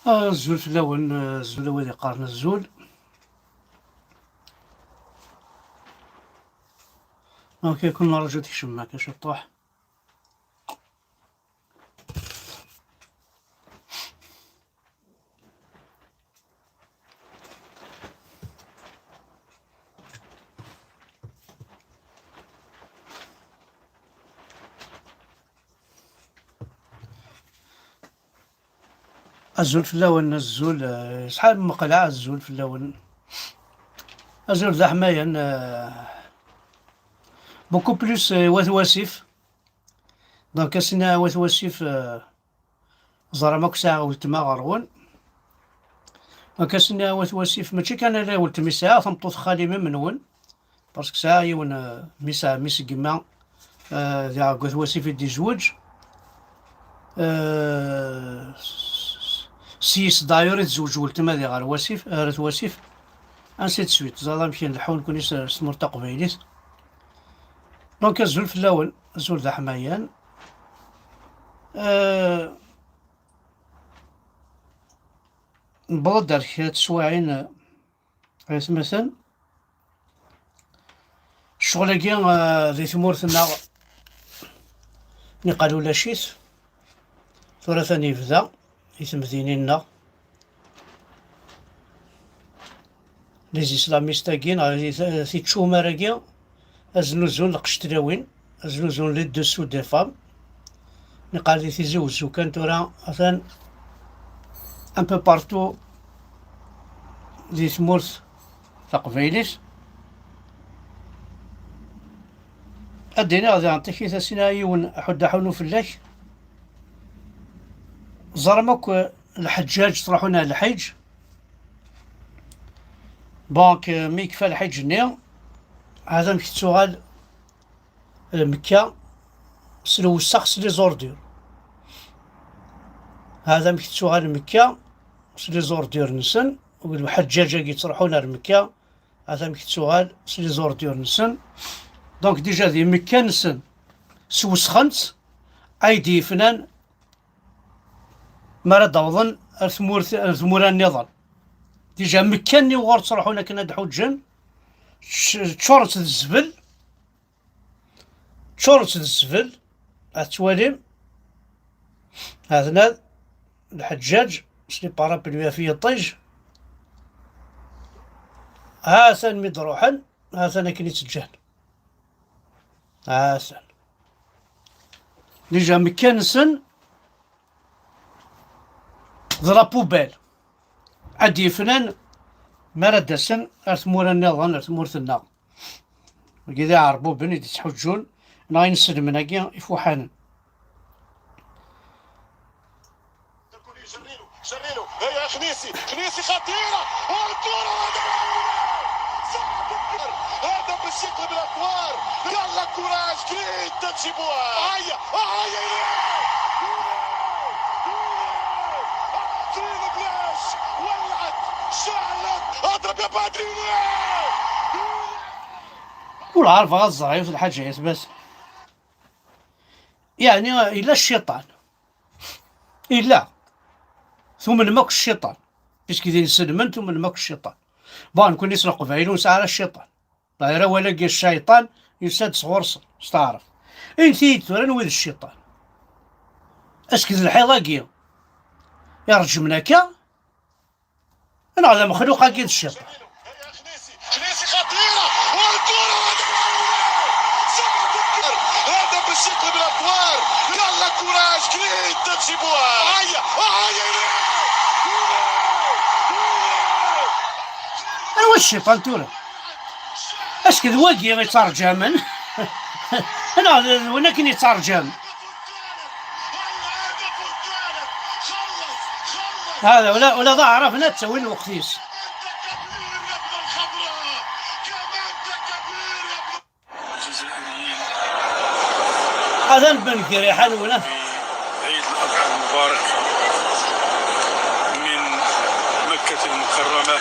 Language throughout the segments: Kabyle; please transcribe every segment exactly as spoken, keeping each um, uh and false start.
Azul fell-awen, azul a wid iqqaren azul. Ok, kun nerǧu tekcem akka ciṭṭuḥ. Azul fell-awen, azul, eh, ṣḥab meqleɛ, azul fell-awen. Azul d aḥmayan, eh, beaucoup plus, eh, wat wasif. Donc, ass-nni wat wasif, eh, ẓram akk sɛiɣ weltma ɣer-wen. Donc, ass-nni wat wasif, mačči kan ala weltma i sɛiɣ, tameṭṭut xali même nwen. Parce que sɛiɣ yiwen, euh, mmi-s n ɛemmi-s n yemma, euh, diɣ deg At Wasif i d-izweǧ. Euh, s-, s-, s-, s-, yes d'ailleurs i tezweǧ weltma diɣ ɣer Wasif, ar At Wasif. Ainsi de suite. Ẓer amek i nleḥḥu nekkni s, s tmurt taqbaylit. Donc, azul fell-awen, azul d aḥmayan. Euh, newweḍ-d ar kra teswiɛin, euh, Aytmaten, ccɣel-agi, eh, di tmurt-nneɣ niqal ulac-it. Tura atan yebda i temdinin-nneɣ. Les islamistes-agi, neɣ di t-, tiččumar-agi, aznuzun lqec tlawin, aznuzun les dessous des femmes. Niqal di Tizi Wezzu kan tura, atan un peu partout di tmurt taqbaylit. Ad d-iniɣ daɣen takit-a sina yiwen ḥudd aḥunu fell-ak. Ẓerm akk lḥeǧǧaǧ ttruḥun ar lḥiǧ. Donc, euh, mi yekfa lḥiǧ-nni, hada amek tettuɣal, euh, Mekka s lewsex, s les ordures. Hada amek tettuɣal Mekka s les ordures-nsen, akked lḥeǧǧaǧ-agi yettruḥun ar Mekka, hada amek tettuɣal s les ordures-nsen. Donc, déjà, di Mekka-nsen, swesxen-tt, ay d-yefnan mi ara d-awḍen ar tmurt, ar tmura nniḍen. Déjà, Mekka-nni uɣur ttruḥun akken ad ḥuǧǧen, čč-, ččurent d zzbel, ččurent d zzbel, ad twalim, hatan lḥeǧǧaǧ, s les parapluies ɣef yiṭij, ha-t-an mi d-ruḥen, ha-t-an akken i tt-ǧǧan. Ha-t-an. Déjà, Mekka-nsen d la poubelle. Ad d-yefnan mi ara d-asen ar tmura nniḍen, ar tmurt-nneɣ. Wigi d iɛerbuben i d-ittḥuǧǧun, neɣ inselmen-agi ifuḥanen. جريلو، جريلو، هي خنيسي، خنيسي خطيرة، والكرة هذا صعب الكرة، هذا باش يقلب الأطوار، يلا كوراج، كريت تجيبوها، هيا، هيا، كريت بلاش، ولعت، شعلت، اضرب يا باتري، Ur ɛerfeɣ ad ẓreɣ yiwet n lḥaǧa yas bas. Yeɛni, yella cciṭan. Yella. Tumnem akk cciṭan. Puisque d inselmen, tumnem akk cciṭan. Bon, nekkni s Leqbayel ur nesɛi ara cciṭan. Ḍahir awal-agi cciṭan yusa-d sɣur-sen, s taɛrabt. Inti-yi-d tura anwa i d cciṭan? Est-ce que d lḥiḍ-agi iṛejmen akka? Neɣ d amexluq-agi d cciṭan? خنيسي خطيرة، والكرة هذا، صعب الكرة. هذا باش يقلب الأطوار، يلا كوراج، كريت تجيبوها، هيا، هيا. Anwa cciṭan tura? Est-ce que d wagi i ttarǧamen? Neɣ d, d win akken i ttarǧamen? هذا ولا، ولا ضاع، عرفنا تسوي الوقت يس. هذا نبان قريحان ولا؟ عيد الأضحى المبارك من مكة المكرمة.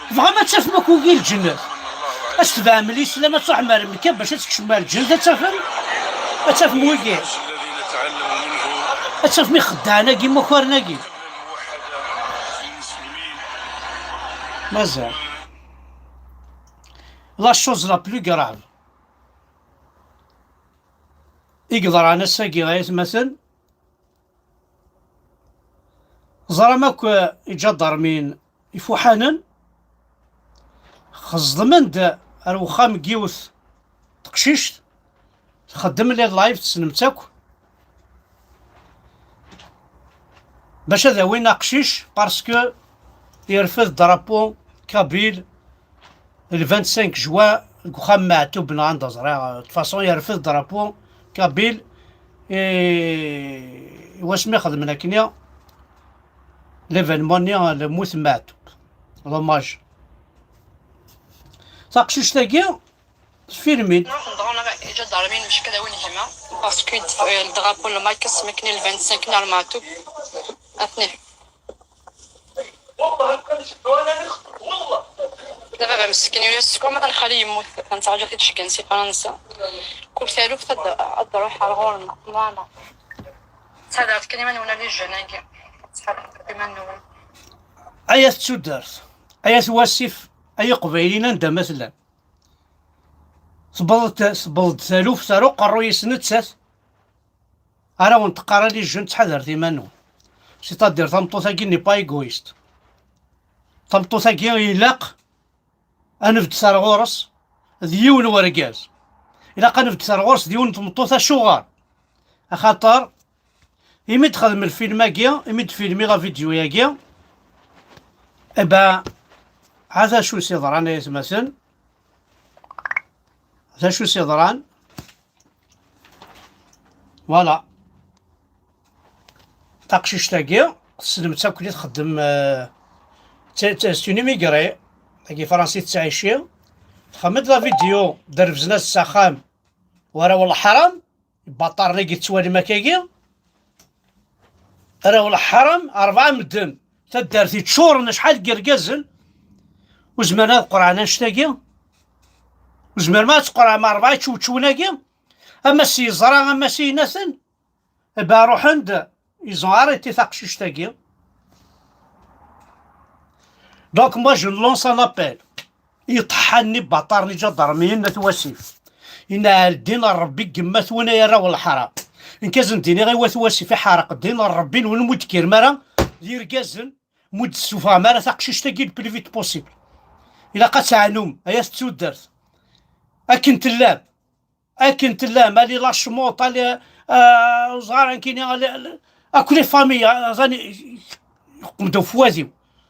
Tebɣam ad tafem akk wigi lǧennet? Ad s-tebɛem lislam, ad truḥem ar Mekka bac ad tkecmem ar lǧennet, ad tafem, ad tafem wigi. الذي نتعلم منه Ad tafem ixeddaɛen-agi imakaren-agi. Mazal. La chose la plus grave i yeḍran ass-agi, ay atmaten, ẓram akk, eh, iǧadarmiyen ifuḥanen xeẓḍmen-d ar wexxam n yiwet teqcict txeddem les lives, tessnem-tt akk, bac ad awin aqcic parce que yerfed drapeau kabyle le vingt-cinq juin deg uxxam Meɛtub neɣ anda ẓriɣ, de toute façon yerfed drapeau kabyle i, i wasmi xedmen akkenni l'événement-nni, lmut n Meɛtub. L'hommage. Taqcict-agi tfilm-id. Nruḥ nḍeɣ neɣ iǧadarmiyen mecka d awin gma, parce que le drapeau n lmarka s makken le vingt-cinq neɣ Meɛtub. Atni. D baba meskin, yuli skur ma d xali yemmut, ad nettɛaǧal tiǧeggan si Fransa. Kul taluft ad d-, ad d-ruḥ ar ɣur-neɣ. Voilà. Ttḥadaret kan iman-nwen a les jeunes-agi. Ttḥadaret iman-nwen. Ay at tudert, ay at wasif, ay iqbayliyen anda ma tellam. Tewweḍ-d, tewweḍ-d taluft ar uqerruy-is nettat. Ara wen-teqqar a les jeunes, ttḥadaret iman-nwen. C'est-à-dire, tameṭṭut-agi n'est pas égoïste. Tameṭṭut-agi ilaq ad nebdet ar ɣur-s d yiwen wergaz. Ilaq ad nebdet ar ɣur-s d yiwen n tmeṭṭut. Acuɣer? Axaṭer imi d-xedm lfilm-agi, imi d-filmi la vidéo-agi, eh ben, ha d acu i s-yeḍran ay atmaten. D acu i s-yeḍran? Voilà. Taqcict-agi, tessnem-tt akk, txeddem, euh, c'est une immigrée, dagi Fransi tettɛici. Txemmem-d la vidéo, derrbezen-as s axxam, u ara wellah ḥaram, ibaṭaren-agi tettwalim akkagi, ara wellah ḥaram, rebɛa medden, taddart yeččuren acḥal n yergazen, ur zmiren ad qerɛen annect-agi, ur zmiren ad qerɛen ma rebɛa yeččewčewen-agi, ama s yeẓra, ama s yinaten, eh ben, ruḥen-d, ils ont arrêté taqcict-agi. Donc, moi, je lance un appel. Iṭeḥḥan-nni, baṭar-nni, ǧadarmiyen n At Wasif. Inɛel ddin n Ṛebbi deg yemma-twen ay arraw n leḥṛam. Nekk ad sen-d-iniɣ i Wat Wasif iḥreq ddin n Ṛebbi-nwen, ur d-tekkirem ara d yirgazen, ur d-tessufɣem ara taqcict-agi le plus vite possible. Ilaq ad teɛnum, ay at tudert. Akken tellam. Akken tellam, ali lacmuṭ, ali, ah, uẓar, ankini, ali, ali, akk les familles, ah, ẓani, yeqqum-d ufwad-iw.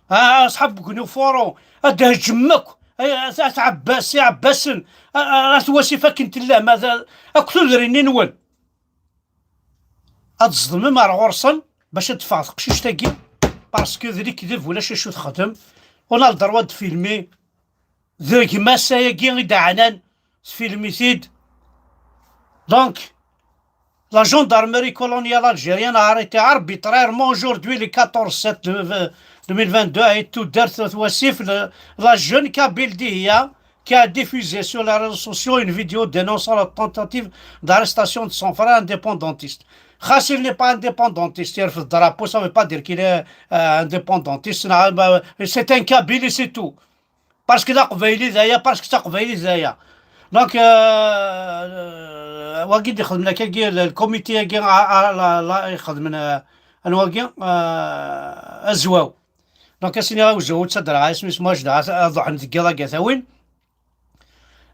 Ah, aṣḥab n ufuru, ad d-hejjem akk, ah, at Ɛebbas, iɛebbasen, ah, ah, at Wasif akken tellam, ah, akk tudrin-nwen. Ad ẓedmem ar ɣur-sen bac ad teffeɣ teqcict-agi, parce que d lekdeb, ulac acu texdem. On a le droit de filmer. D gma-s ayagi i d-ɛnan, tfilm-it-id. Donc, la gendarmerie coloniale algérienne a arrêté arbitrairement aujourd'hui, le quatorze sept deux mille vingt-deux, à Etoudert, Wasif, le, la jeune kabyle Dihiya, qui a diffusé sur les réseaux sociaux une vidéo dénonçant la tentative d'arrestation de son frère indépendantiste. Xas il n'est pas indépendantiste, il le drapeau, ça veut pas dire qu'il est, euh, indépendantiste. Non, bah, c'est un kabyle et c'est tout. Parce que d aqbayli d aya, parce que d taqbaylit d aya. Donc, euh, wagi d-ixedmen akkagi, le, le comité-agi, a, a, la, la, ixedmen, euh, anwa-agi, euh, azwaw. Donc, ass-nni azwaw, ur ttadreɣ isem-is, moi, ad ruḥen deg yiḍ ad t-awin.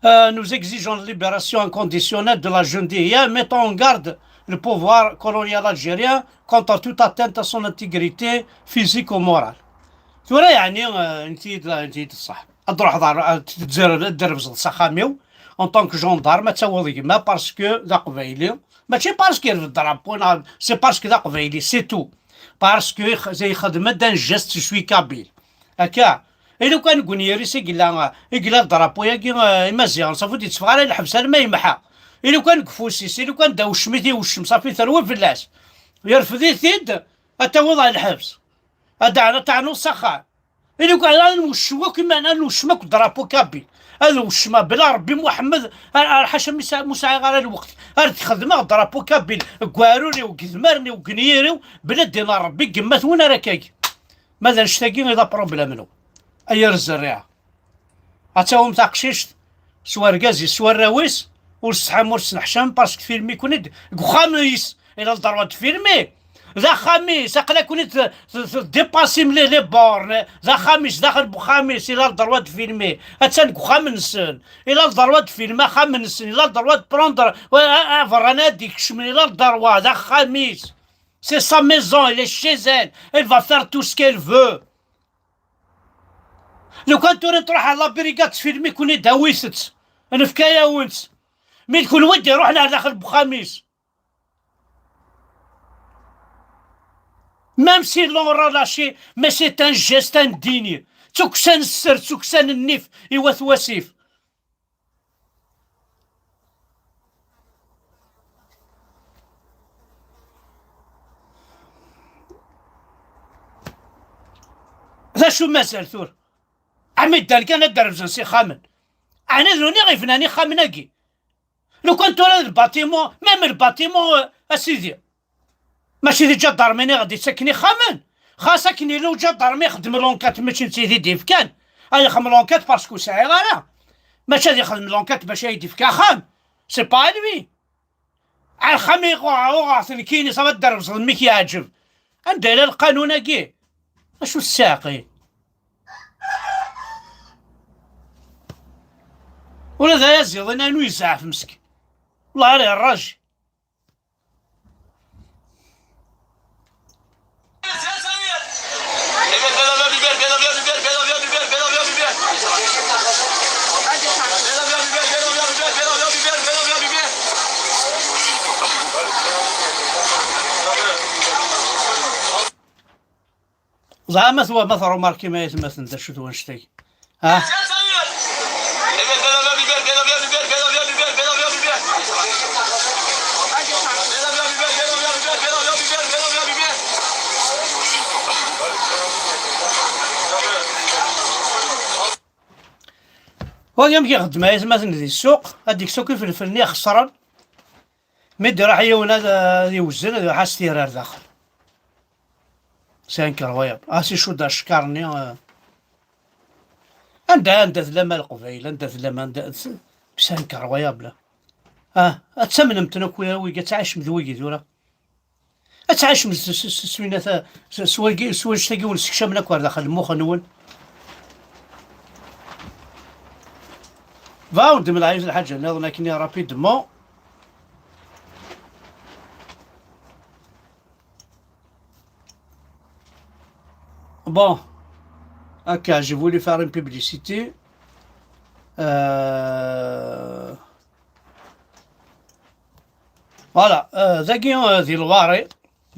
Euh, nous exigeons la libération inconditionnelle de la jeune Dihiya, mettant en garde le pouvoir colonial algérien contre toute atteinte à son intégrité physique ou morale. Tura, yeɛni, euh, nti-, nti-, ṣṣeḥ. Ad truḥeḍ ar, ad tedzer-, ad d-trebzeḍ s axxam-iw, en tant que gendarme, ad tawiḍ gma, parce que d aqbayli. Mačči parce que yerfed drapeau, neɣ, c'est parce que d aqbayli, c'est tout. Parce que ix-, ixdem-d un geste, je suis kabyle. Akka. I lukan deg unyiris i yella, i yella drapeau-agi, euh, imaziɣen, safu ur d-yetteffeɣ ara i lḥebs arma yemḥa. I lukan deg ufus-is, i lukan d awcem i t-iweccem, safi terwi fell-as. Yerfed-it-id, ad tawiḍ ɣer lḥebs. Ad d-, ad teɛnuḍ s axxam. Ili-k ad nweccew akk iman, ad nweccew akk drapeau kabyle. Ad nweccew bla Rebbi Muḥemmed, ar, ar ḥaca mi sa-, mu sɛiɣ ara lweqt. Ar d-xedmeɣ drapeau kabyle, deg uɛrur-iw, deg idmaren-iw, deg nyir-iw, bla ddin n Rebbi, deg gma-twen ara kagi. Ma d annect-agi i d aproblem-nwen. Ay ar zerriɛa. Ad tawim taqcict s wergaz-is, s warraw-is, ur tesɛam, ur tesneḥcam, parce que tfilmi-ken-id deg uxxam-is, il a le droit de filmer. D axxam-is, aql-aken-id t-, t-, tdépassem les, les bornes, d axxam-is, daxel n uxxam-is, il a le droit de filmer. Attan deg uxxam-nsen, il a le droit de filmer axxam-nsen, il a le droit de prendre, euh, euh, aberrani ad d-ikecmen, il a le droit, d axxam-is. C'est sa maison, elle est chez elle, elle va faire tout ce qu'elle veut. Lukan tura tṛuḥ ɣer la brigade tfilmi-ken-id, awit-tt, nefka-yawen-tt. Mi d kenwi d-iṛuḥen ar daxel n uxxam-is. Même s'ils l'ont relâché, mais c'est un geste indigne. D tukksa n sser, d tukksa n nnif i wat wasif. D acu mazal tura? Am iddan kan ad d-rebzen s ixxamen. Ɛni d nutni i bnan ixxamen-agi? Lukan tura d lbatimu, même lbatimu, euh, a sidi. Mačči d iǧadarmin i ɣ-d-ittaken ixxamen. Xas akken yella uǧadarmi ixeddem l'enquête, mačči d tidi d-ifkan. Ad ixdem l'enquête parce que ur sɛiɣ ara. Mačči ad ixdem l'enquête bac ad yi-d-ifk axxam. C'est pas à lui. Axxam i uɣeɣ, uɣeɣ-t nekkini, ça va d-rebẓeḍ mmi k-yeɛǧeb. Anda yella lqanun-agi? Acu tessaɛqi? Ula d ayaziḍ-in anu yezɛef meskin. Wellah ara yerraji. Zeɛma twa ma tṛumarkim ay atmaten d acu-t wannect-agi? Ah. Wagi amek ixeddem ay atmaten di ssuq, ad d-ikkes akk ifelfel-nni ixeṣren. Mi d-iruḥ yiwen ad, ad iwezzen, ad iruḥ as-t-yerr ar daxel. C'est incroyable. Ah, si icudd acekkaṛ-nni, euh, anda, anda tellam a Leqbayel, anda tellam, anda, c'est incroyable. Ah, ad tamnem-ten akk, wigi, ad tɛicem d wigi tura. Ad tɛicem s, s, s, s winna ta-, s, s wagi, s wannect-agi wen-sekcamen akk ar daxel lmux-nwen. Ba, ur d-mleɣ yiwet lḥaǧa nniḍen akken rapidement. Bon, ok, j'ai voulu faire une publicité. Euh, voilà, euh, dagi, euh, di Loire,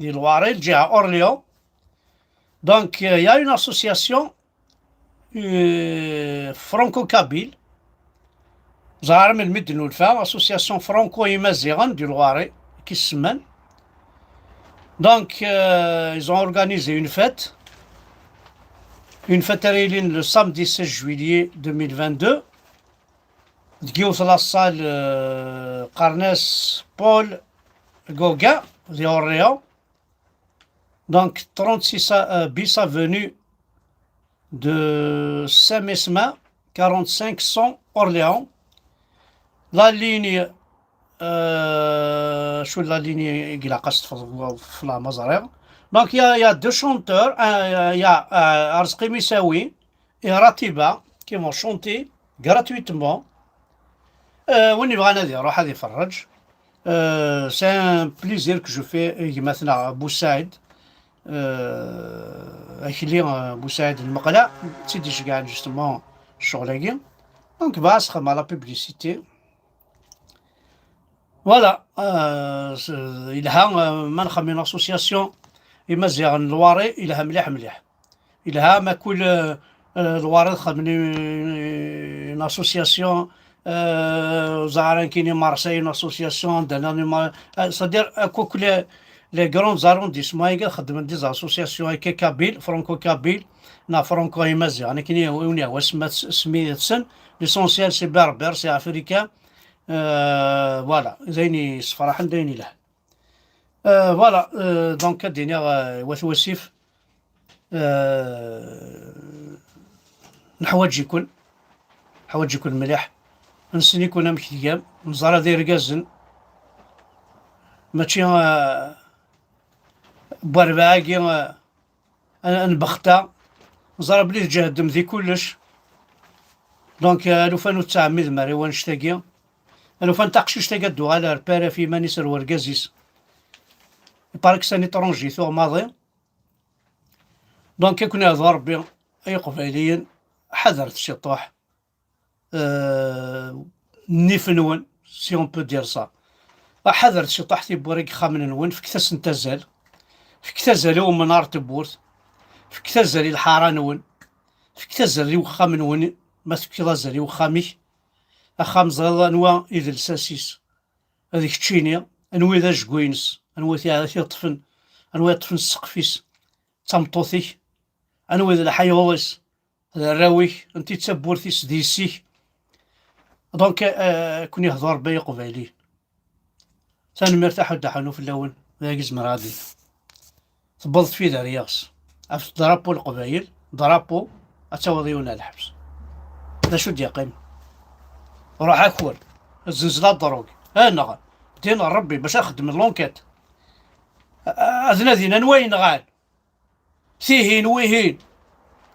di Loire, lǧiha Orléans. Donc, euh, il y a une association euh, franco-kabyle. Ẓer melmi d-nulfa, association franco-imaziɣen du Loiret, qui se mène. Donc, euh, ils ont organisé une fête. Une fête réunie le samedi seize juillet deux mille vingt-deux. Deg yiwet la salle, euh, qqaren-as Paul Gauguin, di Orléans. Donc, trente-six a-, euh, bis avenue de Saint-Mesmin, quarante-cinq cent Orléans. La ligne, euh, je suis la ligne, il a la mazarère. Donc, il y a, il y a deux chanteurs, un, il y a, euh, Arzqi Missaoui, et Ratiba qui vont chanter gratuitement. Euh, win yebɣan ad iruḥ ad iferreǧ. Euh, c'est un plaisir que je fais i gma-tneɣ Bussaɛid. Euh, akli, euh, Bussaɛid Lmeqla, d tid icegɛen justement ccɣel-agi. Donc, bɣiɣ ad s-xedmeɣ la publicité. Voilà, euh, c'est, yelha, euh, ma nxeddem une association Imaziɣen n Loiret, yelha mliḥ mliḥ. Yelha ma kul, euh, euh, Loiret xedmen une association, euh, ẓer nekkini Marseille une association, anda nniḍen, euh, c'est-à-dire, euh, kul, euh, les grands arrondissements-agi ad xeddmen des associations akka kabyles, franco-kabyles, neɣ franco-imaziɣen, akken i wen-yehwa asma-, asmi-tsen. L'essentiel, c'est berbère, c'est africain. Euh, voilà, d ayen yessefraḥen, d ayen ilhan. Euh, voilà, euh, donc, ad d-iniɣ, euh, wat wasif, euh, neḥwaǧ-iken, neḥwaǧ-iken mliḥ, nessen-iken amek tgam, neẓra d irgazen, mačči, euh, n werbaɛ-agi, euh, n, n bexta, neẓra belli tǧehdem di kullec. Donc, euh, alufan ur tettɛemmidem ara i wannect-agi. Alufan taqcict-agi ad d-tuɣal ar para f yiman-is, ar wergaz-is. Iparak s un étranger tuɣ maḍi. Donc, ad ken-ihdu Rebbi, ay Iqbayliyen, ḥadret ciṭuḥ, euh, nnif-nwen, si on peut dire ça. Ḥadret ciṭuḥ tiwwura deg yixxamen-nwen, fket-asent azal. Fket azal i umnar n tewwurt. Fket azal i lḥara-nwen. Fket azal i wexxam-nwen, ma tefkiḍ azal i wexxam-ik. Axxam, ẓriḍ anwa i d lsas-is, d keččini, anwa i d ajgu-ines, anwa i t-, i t-iṭṭfen, anwa i iṭṭfen ssqef-is, d tameṭṭut-ik, anwa i d lḥayuḍ-is, d arraw-ik, anti d tawwurt-is, d yessi-k. Donc, euh, ad ken-ihdu Rebbi ay Iqbayliyen. Tanemmirt a Ḥud Aḥunu fell-awen, d agi zemreɣ ad iniɣ. Tewweḍ tfidi ar yiɣes. Ɣef drapeau n Leqbayel, drapeau, ad tawiḍ yiwen ar lḥebs. D acu d-yeqqim? Ruḥ akur, zzenzel a ddrug, aneɣ din n Rebbi bac ad xedmen l'enquête. A-, ad nadin anwa yenɣan. Tihin, wihin.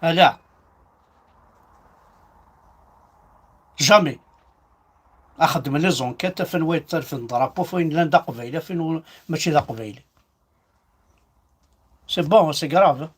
Ala. Jamais. Ad xedmen les enquêtes, af anwa yettarfen drapeau, af wayen llan d aqbayli, af wayen mačči d aqbayli. C'est bon, c'est grave, hein.